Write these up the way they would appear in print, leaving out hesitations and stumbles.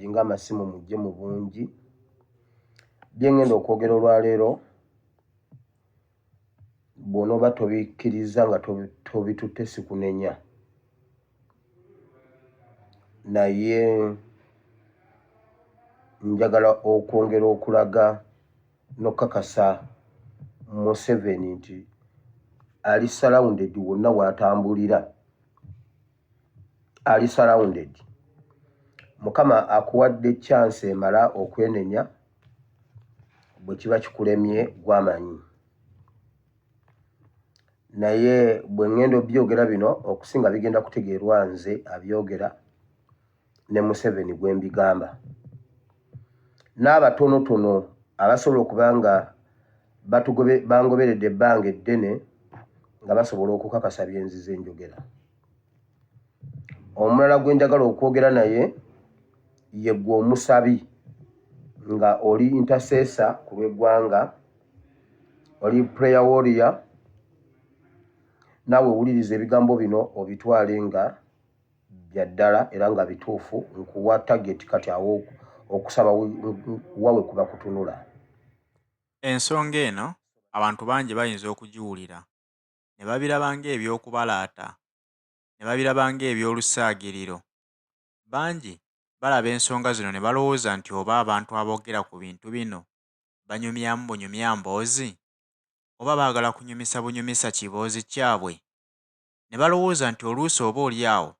Mukyajinga amasimu mujje mu bungi. Bye ŋŋenda okwogera olwaleero bw'onooba tobikkiriza nga tobitutte sikunenya, naye njagala okwongera okulaga n'okukakasa Museveni nti ali surrounded wonna w'atambulira, ali surrounded. Mukama akuwadde chance emala okwenenya, bwe kiba kikulemye gw'amanyi. Naye bwe ŋŋenda obyogera bino okusinga bigenda kutegeerwa nze abyogera ne Museveni gwe mbigamba. N'abatonotono abasobola okuba nga bangoberedde ebbanga eddene nga basobola okukakasa bye nzize njogera. Omulala gwe njagala okwogera naye ye ggwe omusabi nga oli intercessor ku lw'eggwanga, oli prayer warrior, naawe wuliriza ebigambo bino obitwale nga bya ddala era nga bituufu. Nkuwa target kati awo okusaba wawe kuba kutunula. Ensonga eno abantu bangi bayinza okugiwulira ne babiraba ng'eby'okubalaata, ne babiraba ng'eby'olusaagiriro. Bangi balaba ensonga zino ne balowooza nti oba abantu aboogera ku bintu bino banyumyamu bunyumya mboozi? Oba baagala kunyumisa bunyumisa kiboozi kyabwe? Ne balowooza nti oluusi oba oli awo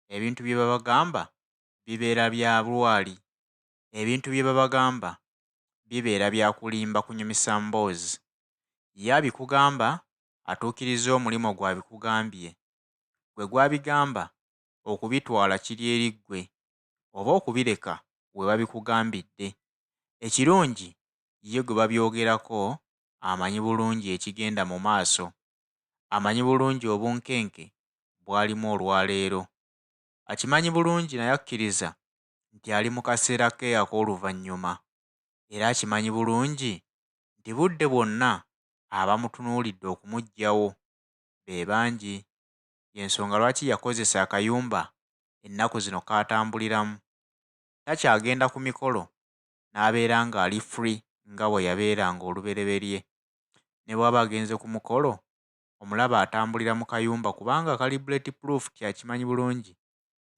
ebintu bye babagamba bibeera bya lwali, ebintu bye babagamba bibeera bya kulimba kunyumisa mboozi. Ye abikugamba atuukirizza omulimu gwe abikugambye. Ggwe gw'abigamba okubitwala kiri eri ggwe oba okubireka we babikugambidde. Ekirungi ye gwe babyogerako amanyi bulungi ekigenda mu maaso, amanyi bulungi obunkenke bw'alimu olwaleero. Akimanyi bulungi naye akkiriza nti ali mu kaseera ke ak'oluvannyuma era akimanyi bulungi nti budde bwonna abamutunuulidde okumuggyawo be bangi. Y'ensonga lwaki yakozesa akayumba ennaku zino k'atambuliramu. Takyagenda ku mikolo n'abeera ng'ali free nga bwe yabeeranga olubereberye. Ne bw'aba agenze ku mukolo omulaba atambulira mu kayumba kubanga kali bullet proof nti akimanyi bulungi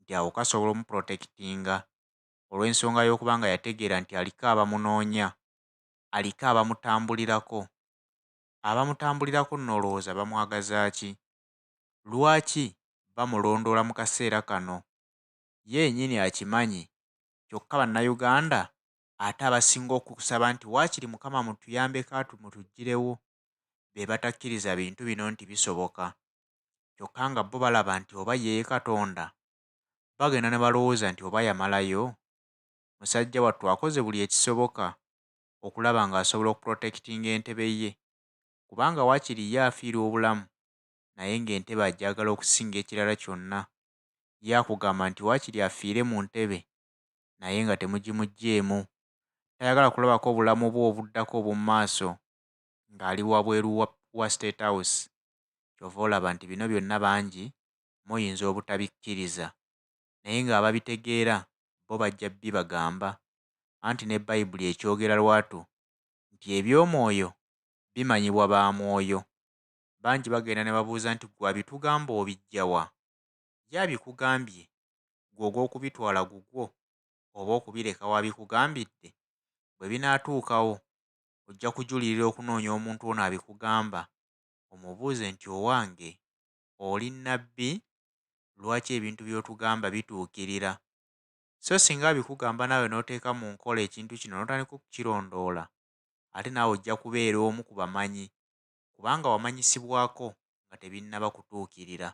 nti awo kasobola omuprotectinga olw'ensonga y'okuba nga yategeera nti aliko abamunoonya, aliko abamutambulirako. Abamutambulirako nno olowooza bamwagaza ki? Lwaki bamulondoola mu kaseera kano? Ye yennyini akimanyi kyokka Bannayuganda ate abasinga okusaba nti waakiri Mukama mutuyambeko mutuggirewo be batakkiriza bintu bino nti bisoboka kyokka nga bo balaba nti oba ye Katonda bagenda ne balowooza nti oba yamalayo. Musajja wattu akoze buli ekisoboka okulaba ng'asobola okuprotectinga entebe ye kubanga waakiri ye afiirwa obulamu naye ng'entebe agyagala okusinga ekirala kyonna. Ye akugamba nti waakiri afiire mu ntebe naye nga temugimuggyeemu. Tayagala kulabako bulamu bwe obuddako obw'omu maaso ng'ali wabweru wa State House. Ky'ova olaba nti bino byonna bangi muyinza obutabikkiriza naye ng'ababitegeera bo bajja bibagamba. Anti ne Bayibuli ekyogera lwatu nti eby'omwoyo bimanyibwa ba mwoyo. Bangi bagenda ne babuuza nti ggwe abitugamba obiggya wa? Ye abikugambye ggwe ogw'okubitwala gugwo oba okubireka w'abikugambidde? Bwe binaatuukawo ojja kujulirira okunoonya omuntu ono abikugamba omubuuze nti owange oli nnabbi? Lwaki ebintu by'otugamba bituukirira? So singa abikugamba naawe n'oteeka mu nkola ekintu kino n'otandika okukirondoola ate naawe ojja kubeera omu ku bamanyi kubanga wamanyisibwako nga tebinnaba kutuukirira.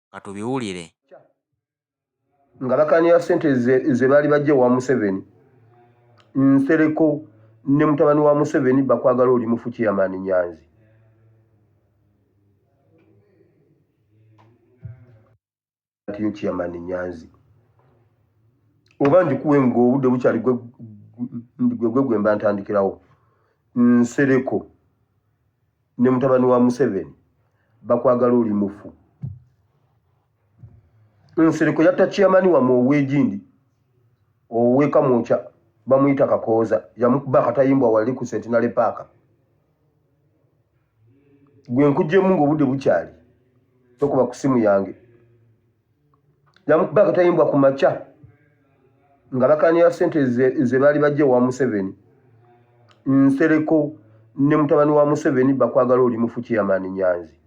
Ka tubiwulire. Nga bakanira ssente ze baali bajja ewa Museveni. Nsereko ne mutabani wa Museveni bakwagala oli mufu Chairman Nyanzi. Yo Chairman Nyanzi oba njikuwe ng'obudde bukyali gwe gwe gwe mba ntandikirawo. Nsereko ne mutabani wa Museveni bakwagala oli mufu. Nsereko yatta chairman wammwe ow'egindi. Ow'e Kamwokya bamuyita Kakooza yamukuba akatayimbwa wali ku Centenary Park. Gwe nkuggyemu ng'obudde bukyali, tokuba ku ssimu yange. Yamukuba akatayimbwa ku makya nga bakaanira ssente ze baali bajja ewa Museveni. Nsereko ne mutabani wa Museveni bakwagala oli mufu Chairman Nyanzi.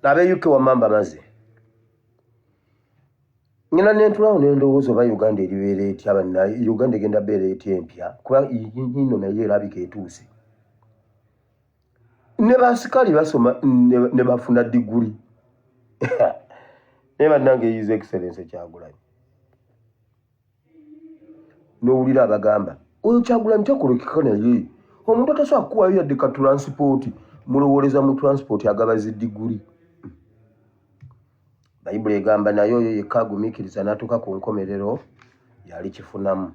Abe UK wamma mbamaze. Ngenda nentulawo nendowooza oba Uganda eribeera etya banna Uganda egenda beera etya empya kuba ino naye erabika etuuse. Ne basikali basoma ne bafuna diguli. Naye bannange His Excellency Kyagulanyi. N'owulira abagamba oyo Kyagulanyi takolekeka naye omuntu atasobola kukuwayo yadde ka turansipooti mulowooleza mu transport agaba zi diguli. Bayibuli egamba naye oyo yekka agumiikiriza n'atuuka ku nkomerero yalikifunamu.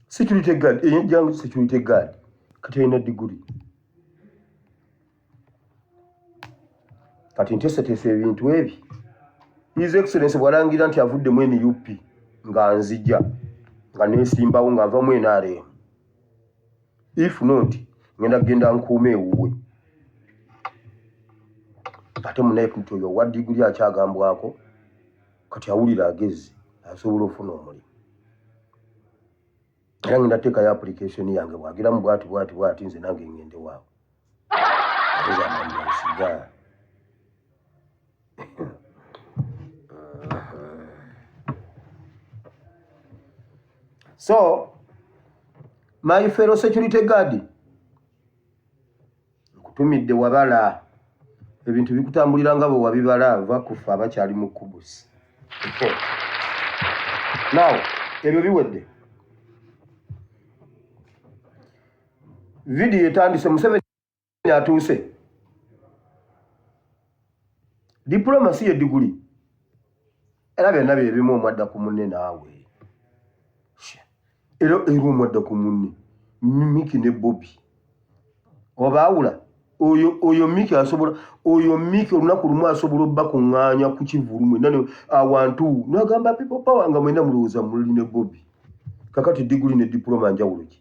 Security guard, eyajjangu security guard kati alina diguli. Kati nteeseteese ebintu ebi His Excellency bw'alangira nti avudde mu NUP nga nzija nga neesimbawo nga nva mu NRM. If not ngenda kugenda nkuuma ewuwe. Ate munaye nti oyo owa diguli akyagambwako kati awulira agezi asobola okufuna omulimu. Era ngenda teekayo application yange bw'agiramu bw'ati bw'ati bw'ati nze nange ngende waawe. Nsiga. So, my fellow security guard, nkutumidde wabala ebintu bikutambulira nga bwe wabibala va kufa abakyali mu kubusi. Now, ebyo biwedde. Vidiyo etandise, Museveni atuuse. Diploma si ye diguli. Era byonna bye bimu omwadda ku munne naawe. Era era omwadda ku munne. Miki ne Bobi. Obaawula oyo oyo Miki asobola oyo Miki olunaku lumu asobola obbakuŋŋaanya ku kivvulu mwenna awantu n'agamba people power nga mwenna mulowooza muli ne Bobi. Kakati diguli ne diploma njawulo ki?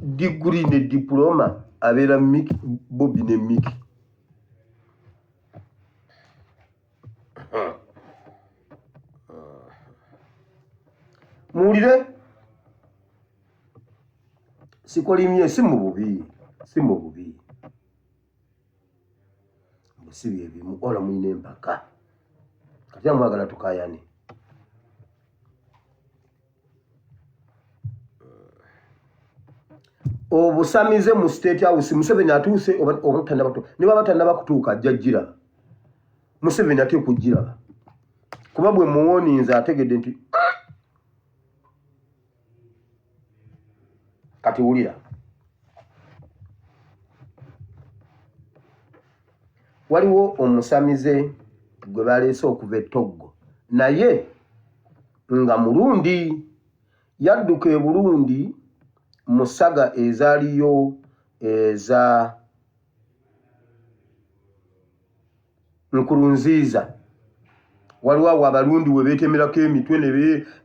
Diguli ne diploma abeera Miki, Bobi ne Miki. Muwulire sikolimye si mu bubi, si mu bubi. Si bye bimu ola mulina empaka. Kati mwagala tukayane. Obusamize mu State House Museveni atuuse oba tannaba kutuuka. Ne bw'aba tannaba kutuuka ajja kugiraba. Museveni ateekwa okugiraba. Kuba bwe muwoninze ategedde nti kati wulira. Waliwo omusamize gwe baleese okuva e Togo naye nga Murundi yadduka e Burundi mu ssaga ezaaliyo eza Nkurunziza. Waliwo awo Abarundi we beetemerako emitwe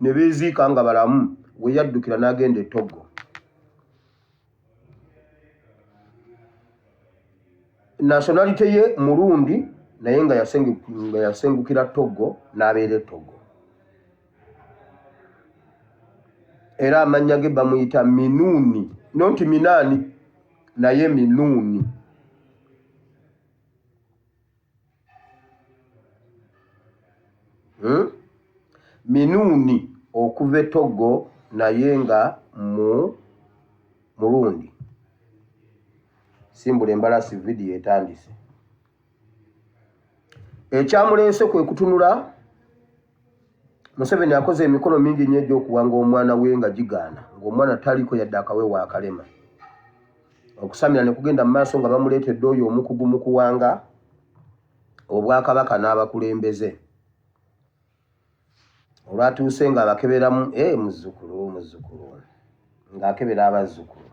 ne beeziika nga balamu, we yaddukira n'agenda e Togo. Nationality ye Murundi naye nga yasengukira Togo n'abeera e Togo. Era amannya ge bamuyita Minuni, not Minani, naye Minuni. Minuni okuva e Togo naye nga mu Murundi. Simbula embalasi vidiyo etandise. Ekyamuleese kwe kutunula Museveni akoze emikolo mingi nnyo egy'okuwanga omwana we nga gigaana ng'omwana taliko yadde akawewo akalema. Okusamira ne kugenda mu maaso nga bamuleetedde oyo omukugu mu kuwanga obwakabaka n'abakulembeze. Olwatuuse ng'abakeberamu e muzzukulu muzzukulu ng'akebera abazzukulu.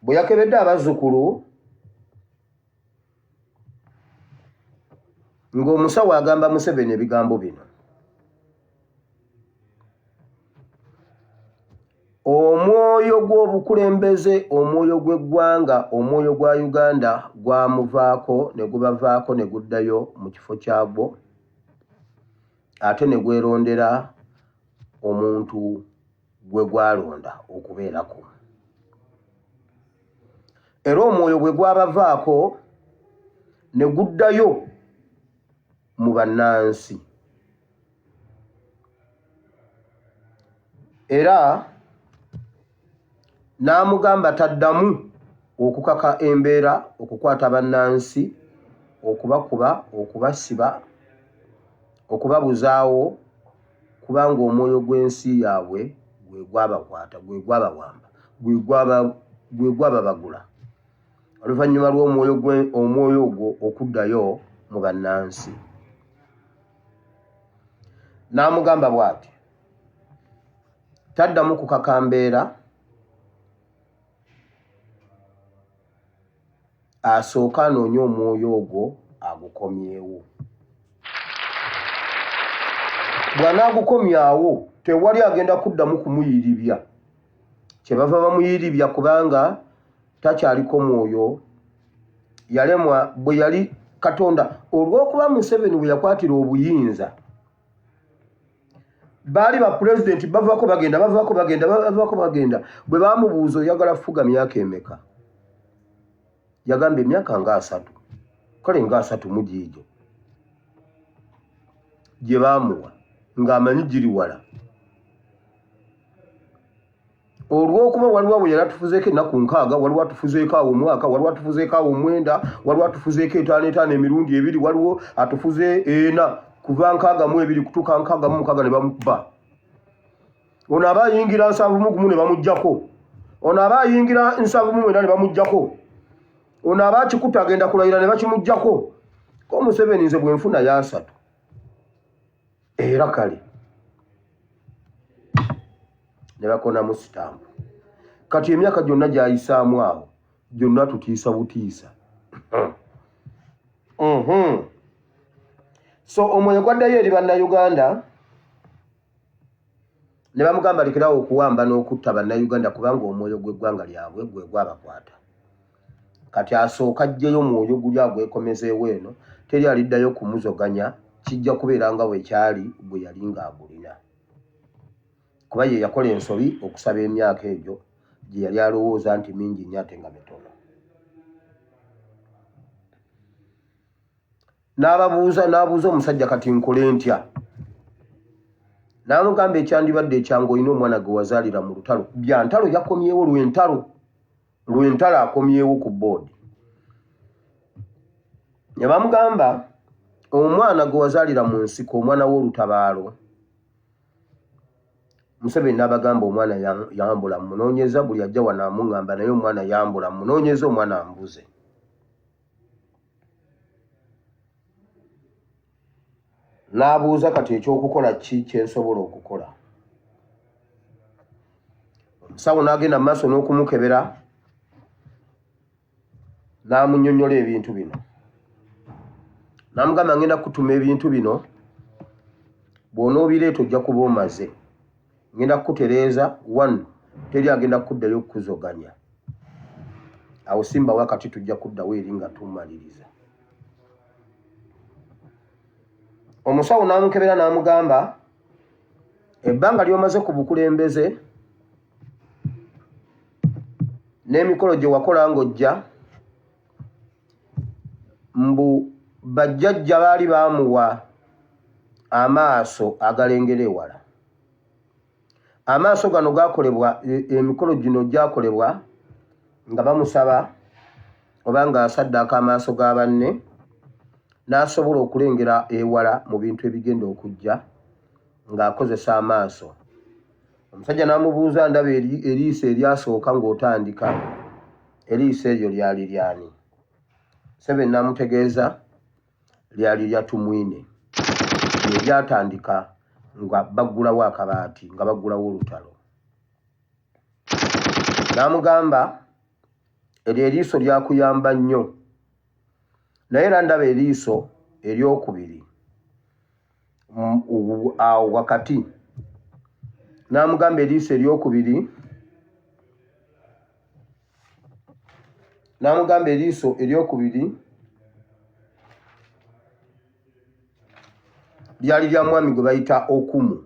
Bwe yakebedde abazzukulu ng'omusawo agamba Museveni ebigambo bino. Omwoyo gw'obukulembeze, omwoyo gw'eggwanga, omwoyo gwa Uganda gwamuvaako ne gubavaako ne guddayo mu kifo kyagwo ate ne gwerondera omuntu gwe gwalonda okubeerako. Era omwoyo bwe gwabavaako ne guddayo mu bannansi. Era n'amugamba taddamu okukaka embeera okukwata bannansi, okubakuba, okubasiba, okubabuzaawo kubanga omwoyo gw'ensi yaabwe gwe gwabakwata, gwe gwabawamba, gwe gwababagula oluvannyuma lw'omwoyo omwoyo ogwo okuddayo mu bannansi. N'amugamba bw'ati, taddamu kukaka mbeera, asooke anoonye omwoyo ogwo agukomyewo. Bw'anaagukomyawo tewali agenda kuddamu kumuyiribya. Kye bava bamuyiribya kubanga takyaliko mwoyo yalemwa bwe yali Katonda olw'okuba Museveni bwe yakwatira obuyinza baali ba pulezidenti bavako bagenda bavako bagenda bavako bagenda bwe bamubuuza oyagala fuga myaka emeka yagamba emyaka nga asatu kale nga asatu mu giigyo gye baamuwa ng'amanyi giri wala olw'okuba waliwo awo yali atufuzeeko ennaku nkaaga waliwo atufuzeeko awo omwaka waliwo atufuzeeko awo omwenda waliwo atufuzeeko etaano etaano emirundi ebiri waliwo atufuze ena kuva 62 kutuuka 66 ne bamukuba ono aba ayingira 71 ne bamuggyako ono aba ayingira 79 ne bamuggyako ono aba akikutte agenda kulayira ne bakimuggyako ko Museveni nze bwe nfuna yaasatu era kale ne bakonamu sitampu kati emyaka gyonna gyayisaamu awo gyonna tutiisa butiisa mhm. So omwoyo gwaddayo eri bannayuganda ne bamugamba lekerawo okuwamba n'okutta bannayuganda kubanga omwoyo gw'eggwanga lyabwe gwe gwabakwata kati asooka ajjeyo mwoyo guli agwekomezeewo eno teri aliddayo kumuzoganya kijja kubeera nga bwe kyali bwe yali ng'agulina kuba ye yakola ensobi okusaba emyaka egyo gye yali alowooza nti mingi nnyo ate nga mitono. N'ababuuza n'abuuza omusajja kati nkole ntya n'amugamba ekyandibadde ekyangu olina omwana gwe wazaalira mu lutalo bya ntalo yakomyewo lw'entalo lw'entalo akomyewo ku boodi ne bamugamba omwana gwe wazaalira mu nsiko omwana w'olutabaalo Museveni n'abagamba omwana yambula munoonyeza buli ajja wano amuŋŋamba naye omwana yambula munoonyeza omwana ambuze. N'abuuza kati ekyokukola ki kye nsobola okukola? Omusawo n'agenda mu maaso n'okumukebera n'amunnyonnyola ebintu bino. N'amugamba ngenda kukutuma ebintu bino bw'onoobireeta ojja kuba omaze. Ngenda kukutereeza one teri agenda kukuddayo kukuzoganya. Awo simba wakati tujja kuddawo eri nga tumaliriza. Omusawo n'amukebera n'amugamba ebbanga ly'omaze ku bukulembeze n'emikolo gye wakola ng'ojja mbu bajjajja baali baamuwa amaaso agalengera ewala. Amaaso gano gakolebwa emikolo gino gyakolebwa nga bamusaba oba ng'asaddaaka amaaso ga banne n'asobola okulengera ewala mu bintu ebigenda okujja ng'akozesa amaaso. Omusajja n'amubuuza ndaba eriiso eryasooka ng'otandika eriiso eryo lyali lyani? Museveni n'amutegeeza lyali lya Tumwine. Bye byatandika nga baggulawo akabaati, nga baggulawo olutalo. N'amugamba, eryo eriiso lyakuyamba nnyo, naye era ndaba eriiso eryokubiri awo wakati. N'amugamba eriiso eryokubiri, n'amugamba eriiso eryokubiri lyali lya mwami gwe bayita Okumu.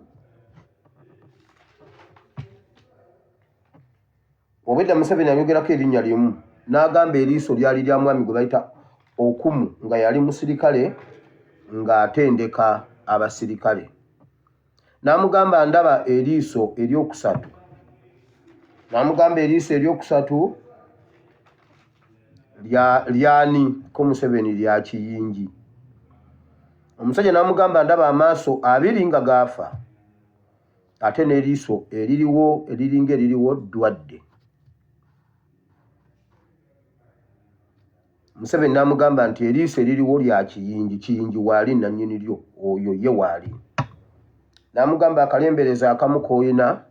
Obwedda Museveni ayogerako erinnya limu, n'agamba eriiso lyali lya mwami gwe bayita Okumu, nga yali musirikale ng'atendeka abasirikale. N'amugamba ndaba eriiso eryokusatu, n'amugamba eriiso eryokusatu lyani ko Museveni lya Kiyingi. Omusajja n'amugamba ndaba amaaso abiri nga gaafa, ate n'eriiso eririwo eriringa eririwo ddwadde. Museveni n'amugamba nti eriiso eririwo lya Kiyingi, Kiyingi waali nannyini lyo, oyo ye waali. N'amugamba akalembereza akamu k'olina,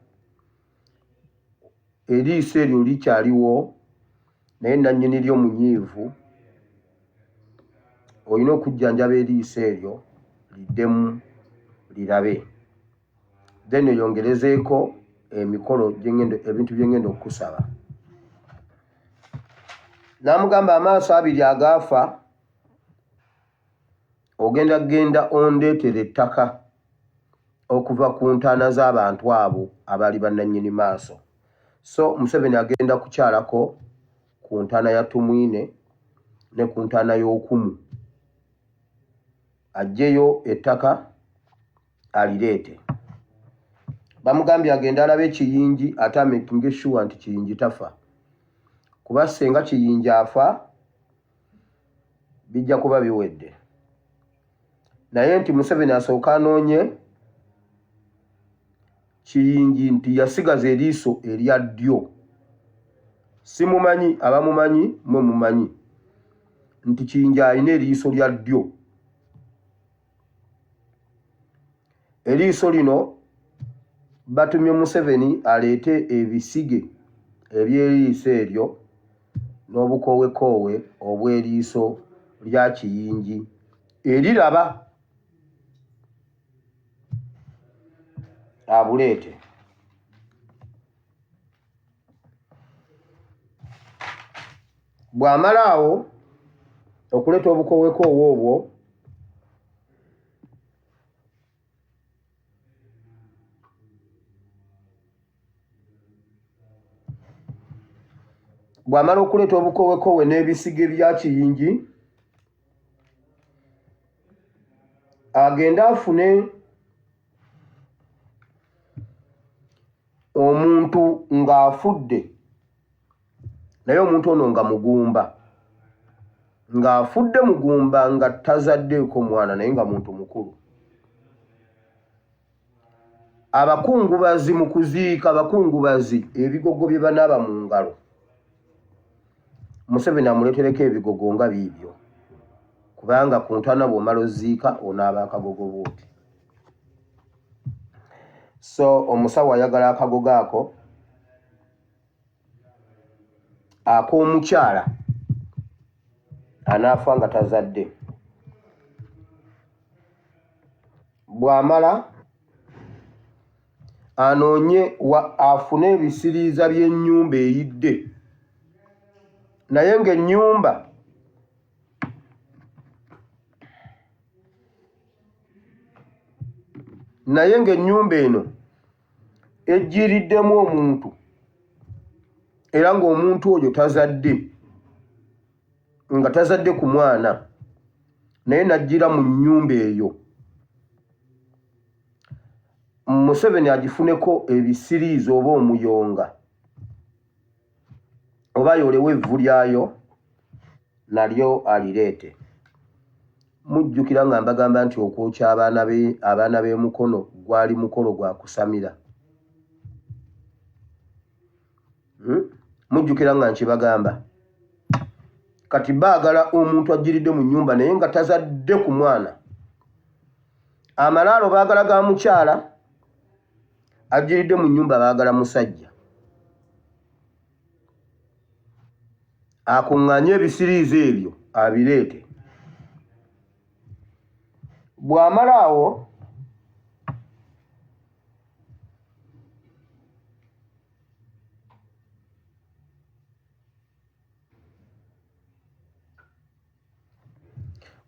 eriiso eryo likyaliwo naye nannyini lyo munyiivu, olina okujjanjaba eriiso eryo liddemu lirabe, then oyongerezeeko emikolo gyengendo, ebintu bye ngenda okukusaba. N'amugamba amaaso abiri agaafa ogenda kugenda ondeetere ettaka okuva ku ntaana z'abantu abo abaali bannannyini maaso. So Museveni agenda kukyalako ku ntaana ya Tumwine ne ku ntaana y'Okumu, aggyeyo ettaka alireete. Bamugambye agende alabe Kiyingi ate amakinge sure nti Kiyingi tafa, kuba ssenga Kiyingi afa bijja kuba biwedde. Naye nti Museveni asooka anoonye Kiyingi nti yasigaza eriiso erya ddyo. Simumanyi, abamumanyi mwe mumanyi nti Kiyingi alina eriiso lya ddyo. Eriiso lino batumye Museveni aleete ebisige eby'eriiso eryo n'obukoowekoowe obw'eriiso lya Kiyingi eriraba abuleete. Bw'amala awo okuleeta obukoowekoowe obwo, bw'amala okuleeta obukoowekoowe n'ebisige bya Kiyingi, agende afune omuntu ng'afudde, naye omuntu ono nga mugumba, ng'afudde mugumba, nga tazaddeeko mwana, naye nga muntu mukulu. Abakungubazi mu kuziika, abakungubazi ebigogo bye banaaba mu ngalo, Museveni amuleetereko ebigogo nga biibyo, kubanga ku ntaana bw'omala oziika onaaba akagogo bw'oti. So omusawo ayagala akagogo ako ak'omukyala anaafa nga tazadde. Bw'amala anoonye afune ebisiriiza by'ennyumba eyidde, naye ng'ennyumba naye ng'ennyumba eno ejjiriddemu omuntu, era ng'omuntu oyo tazadde, nga tazadde ku mwana, naye n'ajjira mu nnyumba eyo, Museveni agifuneko ebisiriiza oba omuyonga, oba ayolewo evvu lyayo nalyo alireete. Mujjukira nga mbagamba nti okwokya abaana b'e Mukono gwali mukolo gwa kusamira. Mujjukira nga nkibagamba. Kati baagala omuntu ajjiridde mu nnyumba naye nga tazadde ku mwana. Amalaalo baagala ga mukyala, ajjiridde mu nnyumba baagala musajja. Akuŋŋaanye ebisiriiza ebyo abireete. Bw'amala awo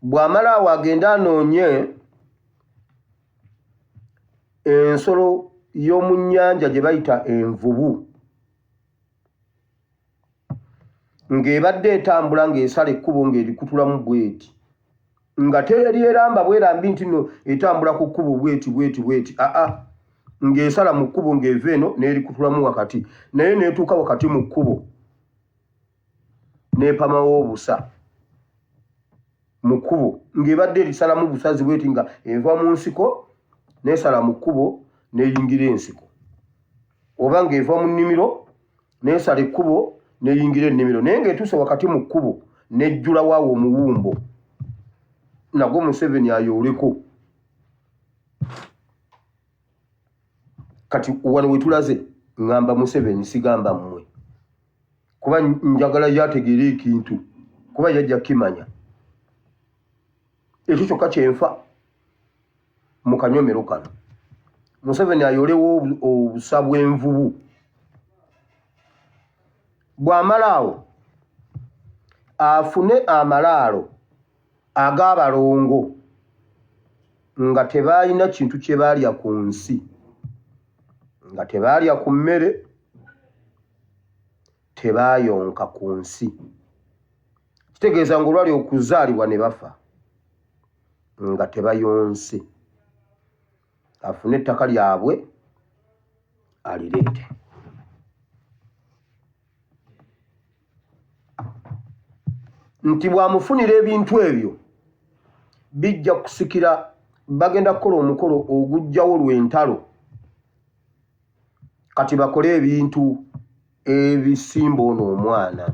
Bw'amala awo agende anoonye ensolo y'omu nnyanja gye bayita envubu ng'ebadde etambula ng'esala ekkubo ng'erikutulamu bweti nga teryeramba bwerambi nti no etambula ku kkubo bweti bweti bweti aa ng'esala mu kkubo ng'eva eno n'erikutulamu wakati naye n'etuuka wakati mu kkubo n'epamawo obusa mu kkubo ng'ebadde erisalamu busazi bweti nga eva mu nsiko n'esala mu kkubo n'eyingira ensiko oba ng'eva mu nnimiro n'esala ekkubo n'eyingira ennimiro naye ng'etuuse wakati mu kkubo n'ejjulawo awo omuwumbo nagwo Museveni ayooleko. Kati wano wetulaze ngamba Museveni sigamba mmwe kuba njagala yategeera ekintu kuba yajja kukimanya ekyo kyokka kyenfa mu kanyomero kano. Museveni ayolewo obusa bw'envubu bw'amala awo afune amalaalo ag'abalongo nga tebaalina kintu kye baalya ku nsi, nga tebaalya ku mmere, tebaayonka ku nsi. Kitegeeza ng'olwali okuzaalibwa ne bafa nga tebayonse. Afune ettaka lyabwe alireete. Nti bw'amufunira ebintu ebyo bijja kusikira bagenda kukola omukolo ogujjawo lw'entalo kati bakole ebintu ebisimba ono omwana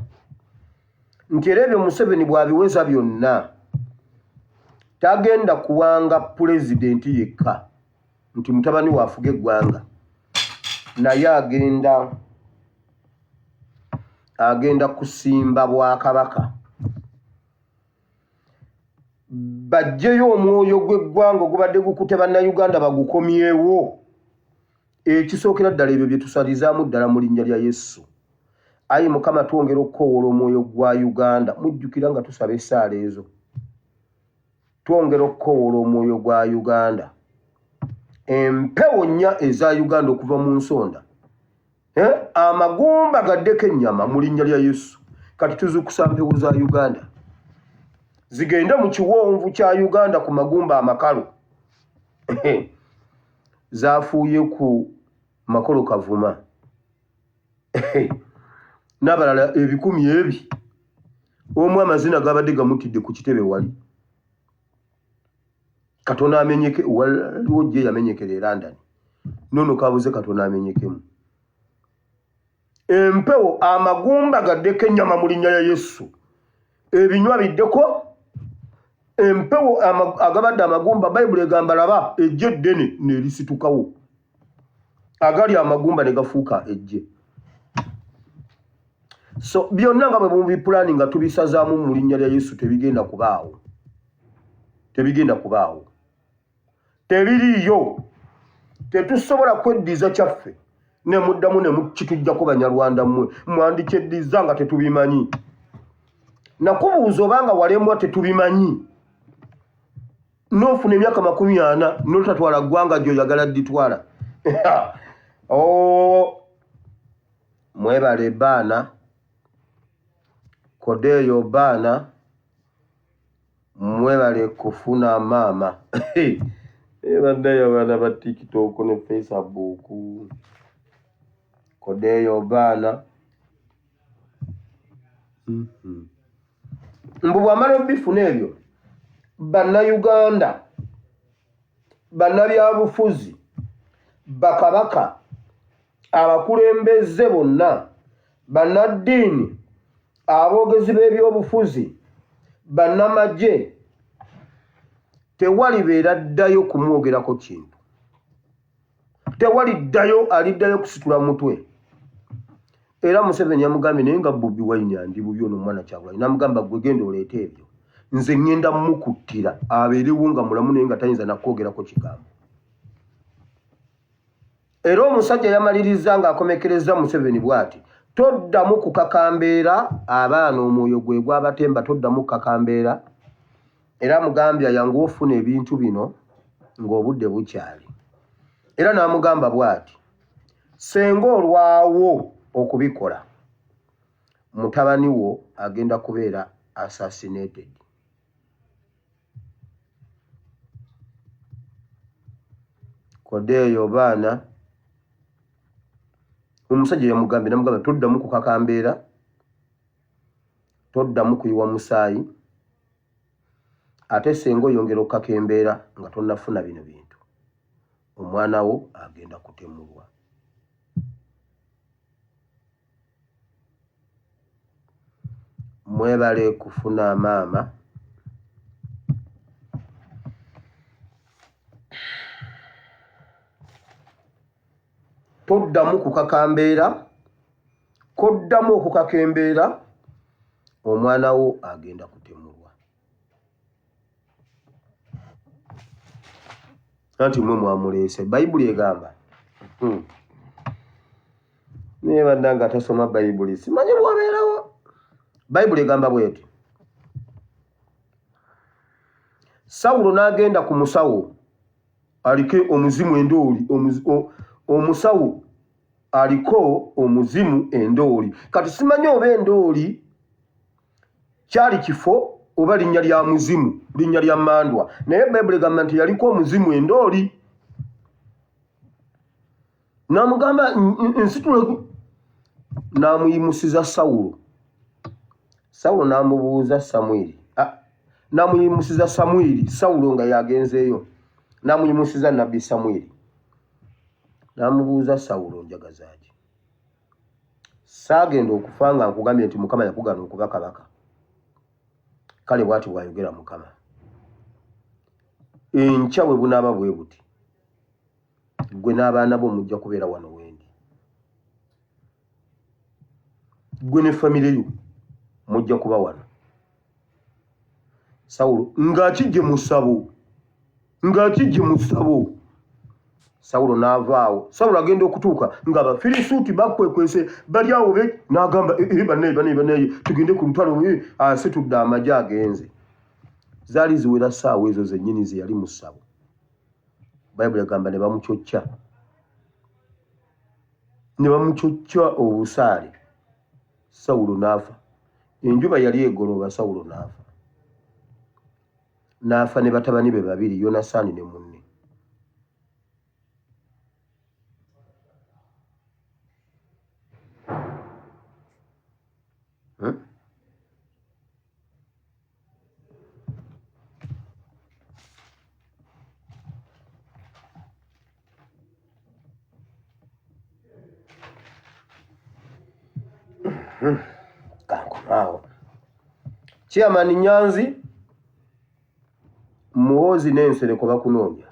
nti era ebyo Museveni bw'abiweza byonna tagenda kuwanga pulezidenti yekka nti mutabani we afuga eggwanga naye agenda agenda kusimba bwakabaka bajjeyo omwoyo gw'eggwanga ogubadde gukute bannayuganda bagukomyewo ekisookera ddala ebyo bye tusalizaamu ddala mu linnya lya Yesu ayi Mukama twongera okukowoola omwoyo gwa Uganda mujjukira nga tusaba essaala ezo Twongera okukowoola omwoyo gwa Uganda. Empewo nnya eza Uganda okuva mu nsonda. Eh? Amagumba gaddeko ennyama mu linnya lya Yesu. Kati tuzukusa mpewo za Uganda. Zigende mu kiwonvu kya Uganda ku magumba amakalu. Zafuuye ku Makolo Kavuma. N'abalala ebikumi ebi. Omu amazina gabadde gamutidde ku kitebe wali. Katono amenyeke waliwo gye yamenyekera e London. Nono kabuze katono amenyekemu. Empewo amagumba gaddeko ennyama mu linnya lya Yesu. Ebinywa biddeko empewo agabadde amagumba Bayibuli egamba laba ejje eddene nerisitukawo. Agali amagumba ne gafuuka ejje. So byonna nga bwe mubipulaani nga tubisazaamu mu linnya lya Yesu tebigenda kubaawo. Tebigenda kubaawo. Tebiriiyo. Tetusobola kweddiza kyaffe ne muddamu ne mukituggyako Banyarwanda mmwe mwandikyeddiza nga tetubimanyi. Nakubuuza obanga walemwa tetubimanyi n'ofuna emyaka 40 n'otatwala ggwanga gy'oyagala dditwala. Oh, mwebale baana kodeeyo baana mwebale kufuna maama bannaye abaana ba tiktok ne facebook kodeeyo baana mhm. Mbu bwamala obifuna ebyo bannayuganda bannabyabufuzi bakabaka abakulembeze bonna, bannaddiini, aboogezi b'ebyobufuzi, bannamagye, Tewalibeera ddayo kumwogerako kintu. Tewali ddayo aliddayo kusitula mutwe. Era Museveni yamugambye naye nga Bobi Wine andi bubi ono omwana Kyagulanyi n'amugamba gwe genda oleete ebyo nze ŋŋenda mukuttira abeerewo nga mulamu naye nga tayinza nakwogerako kigambo. Era omusajja yamalirizza ng'akomekerezza Museveni bw'ati, toddamu kukaka mbeera abaana omwoyo gwe gwabatemba toddamu kukaka mbeera era amugambye ayanguwe ofuna ebintu bino ng'obudde bukyali. Era n'amugamba bw'ati, Ssenga olwawo okubikola, mutabani wo agenda kubeera assassinated. Kodeeyo baana omusajja yamugambye namugamba toddamu kukaka mbeera, toddamu kuyiwa musaayi ate ssenga oyongera okukaka embeera nga tonnafuna bino bintu. Omwana wo agenda kutemulwa. Mwebale kufuna maama. Toddamu kukaka mbeera, koddamu okukaka embeera omwana wo agenda kutemulwa. Anti mwe mwamuleese. Bayibuli egamba naye bannange atasoma Bayibuli simanyi bw'obeerawo. Bayibuli egamba bw'eti, Sawulo n'agenda ku musawo aliko omuzimu endooli, omusawo aliko omuzimu endooli. Kati simanyi oba endooli kyali kifo oba linnya lya muzimu, linnya lya mandwa, naye Bayibuli egamba nti yaliko omuzimu endooli. N'amugamba nsitule, n'amuyimusiza Sawulo. Sawulo n'amubuuza Samwiri, n'amuyimusiza Samwiri, Sawulo nga yagenzeeyo, n'amuyimusiza nabbi Samwiri, n'amubuuza Sawulo njagaza ki? Saagenda okufa nga nkugambye nti Mukama yakugana okuba kabaka. Kale bw'ati bw'ayogera Mukama, enkya bwe bunaaba bwe buti, ggwe n'abaana bo mujja kubeera wano wendi, ggwe ne famire yo mujja kuba wano. Sawulo ng'akijje mu ssabo, ng'akijje mu ssabo. Sawulo n'avaawo. Sawulo agenda okutuuka ng'Abafirisuuti bakwekwese bali awo be n'agamba eh, eh, bannaye bannaye bannaye tugende ku lutalo eh, asitudde amagye agenze. Zaali ziwera ssaawa ezo zennyini ze yali mu ssabo. Bayibuli egamba ne bamucocca ne bamucocca obusaale Sawulo n'afa. Enjuba yali egolooba Sawulo n'afa. N'afa ne batabani be babiri, Yonasaani ne munne. Hmm? Kankomaawo. Chairman Nyanzi, Muhoozi n'Ensereko bakunoonya.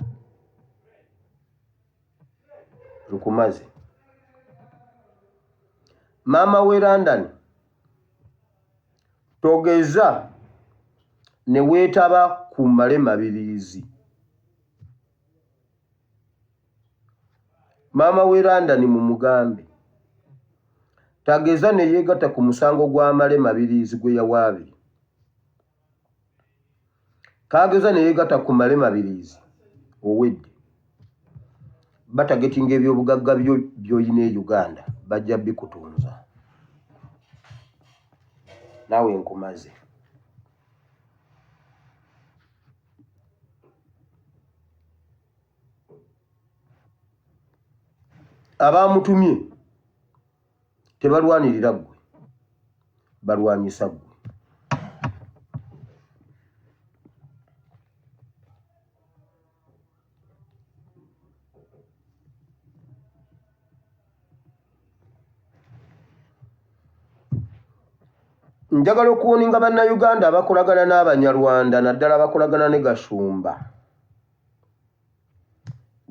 Nkumaze. Maama w'e London, togeza ne weetaba ku Male Mabiriizi. Maama w'e London mumugambe tageza ne yeegatta ku musango gwa Male Mabiriizi gwe yawaabye. Kageza ne yeegatta ku Male Mabiriizi owedde. Batagetinga ebyobugagga byo by'olina e Uganda bajja bikutunza. Naawe nkumaze. Abaamutumye tebalwanirira ggwe, balwanyisa ggwe. Njagala okuwoninga Bannayuganda abakolagana n'Abanyarwanda naddala abakolagana ne Gashumba.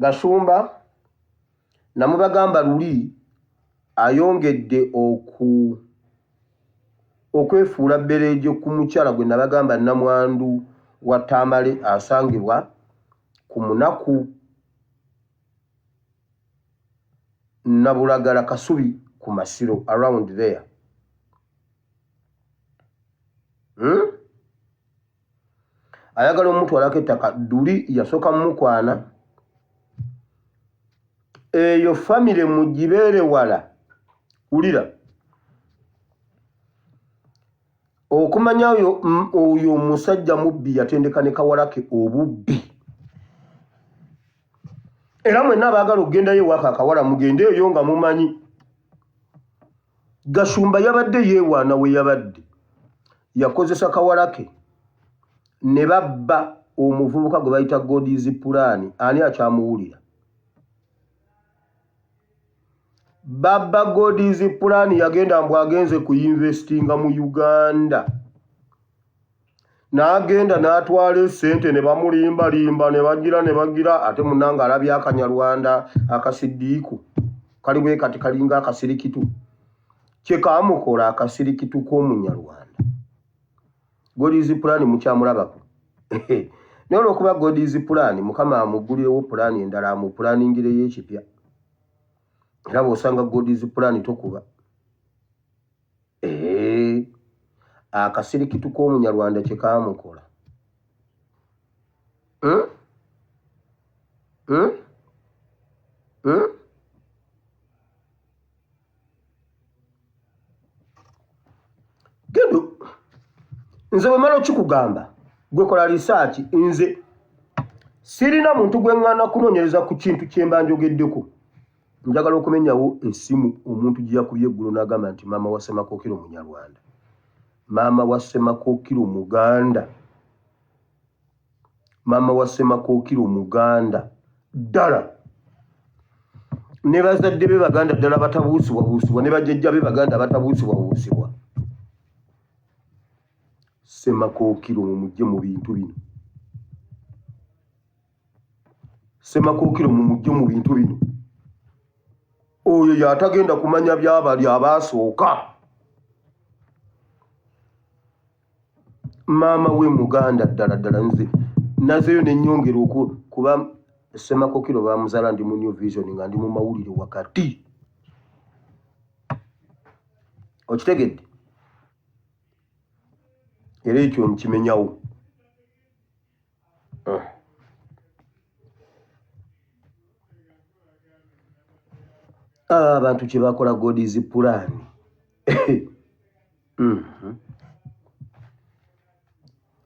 Gashumba namubagamba luli ayongedde oku okwefuula bbereejo ku mukyala gwe nabagamba nnamwandu wa Tamale asangibwa ku munaku Nabulagala Kasubi ku Masiro around there. Ayagala omutwalako ettaka duli yasooka mumukwana eyo famire mugibeere wala wulira okumanya oyo oyo omusajja mubbi yatendeka ne kawala ke obubbi era mwenna abaagala okugendayo ewaka akawala mugende eyo nga mumanyi Gashumba yabadde yeewaana we yabadde yakozesa kawala ke ne babba omuvubuka gwe bayita God's Plan ani akyamuwulira babba God's Plan yagenda mbu agenze ku investinga mu Uganda n'agenda n'atwala esente ne bamulimbalimba ne bagira ne bagira ate munange alabye akanyarwanda akasiddiiku kali bwe kati kalinga akasirikitu kye kaamukola akasirikitu k'omunyarwanda God's plan mukyamulabako naye olwokuba God's plan mukama amuggulirewo pulaani endala amupulaningireyo ekipya era bw'osanga God's plan tokuba Eeh akasirikitu k'omunyarwanda kye kaamukola. Hmm? Hmm? Hmm? Gendo nze bwe mala okikugamba gwe kola lisaaki nze sirina muntu gwe ŋŋaana kunoonyereza ku kintu kye mba njogeddeko. Njagala okumenyawo essimu omuntu gye yakubye eggulo n'agamba nti maama wa Ssemakookiro Munyarwanda. Maama wa Ssemakookiro Muganda. Maama wa Ssemakookiro Muganda ddala. Ne bazadde be Baganda ddala batabuusibwabuusibwa ne bajjajja be Baganda batabuusibwabuusibwa. Ssemakookiro mumugye mu bintu bino. Ssemakookiro mumujje mu bintu bino oyo yatagenda kumanya byabali abaasooka maama we muganda ddala ddala nze nazeyo nenyongera kuba Ssemakokiro bamuzala ndi mu New Vision nga ndi mu mawulire wakati okitegedde era ekyo nkimenyawo. Ah. Abantu kye bakola God's plan.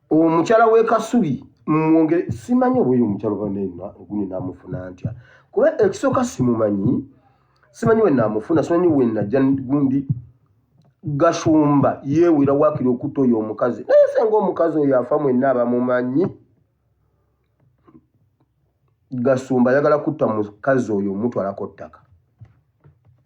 Omukyala w'e Kasubi mwongere simanyi oba oyo omukyala oba gundi namufuna ntya kuba ekisooka simumanyi simanyi we namufuna simanyi we najja gundi Gashumba yeewera waakiri okutta oyo omukazi naye senga omukazi oyo afa mwenna abamumanyi Gasumba ayagala kutta mukazi oyo omutwalako ttaka.